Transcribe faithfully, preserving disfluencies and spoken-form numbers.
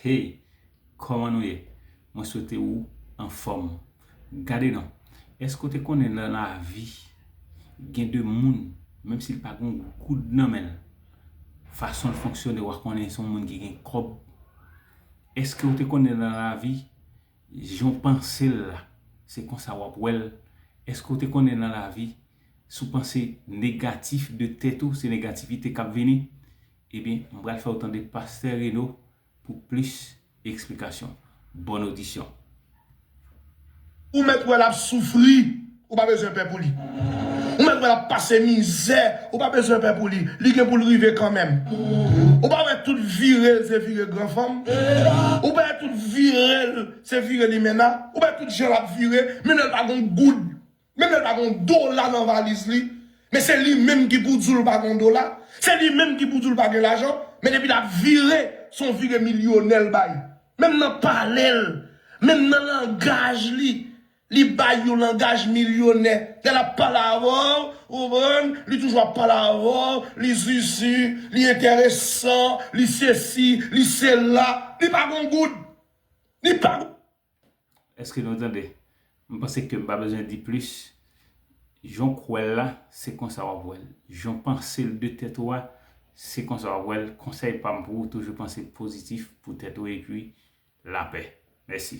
Hey, kòman nou ye? Mwen swete ou anfòm. Gade non, èske w te konnen nan lavi gen de moun, menm si l pa gen yon goud nan men l, fason l fonksyone w a konnen se yon moun ki gen kòb? Èske w te konnen nan lavi jan w panse l la, se konsa w ap wè l? Èske w te konnen nan lavi si w panse negatif de tèt ou se negativite k ap vini? Ebyen, m pral fè w tande Pastè Reno pou plis eksplikasyon. Bòn odisyon. Ou mèt wè l ap soufri, ou pa bezwen pè pou li. Ou mèt wè l ap pase mizè, ou pa bezwen pè pou li. Li gen pou l rive kanmenm. Ou pa wè tout vire l se vire gran fanm. Ou pa wè tout vire l se vire limena. Ou pa wè tout jan l ap vire, menm lè l pa gen yon goud. Menm lè l pa gen yon dola nan valiz li, men se li menm ki pou di w l pa gen yon dola, se li menm ki pou di w l pa gen lajan, men depi l ap vire, se yon vire milyonè l bay. Menm nan pale l, menm nan langaj li, li bay yon langaj milyonè. Lè l ap pale avè w, ou konprann, li toujou ap pale avè w, li zizi, li enteresan, li sesi, li sela, li pa gen yon goud. Li pa gen Èske nou tande? M panse ke m pa bezwen di plis. Jan w kwè l la, se konsa w ap wè l. Jan w panse l de tèt ou a, se konsa w ap wè l. Konsèy pa m pou ou, toujou panse pozitif pou tèt ou epi lapè. Mèsi.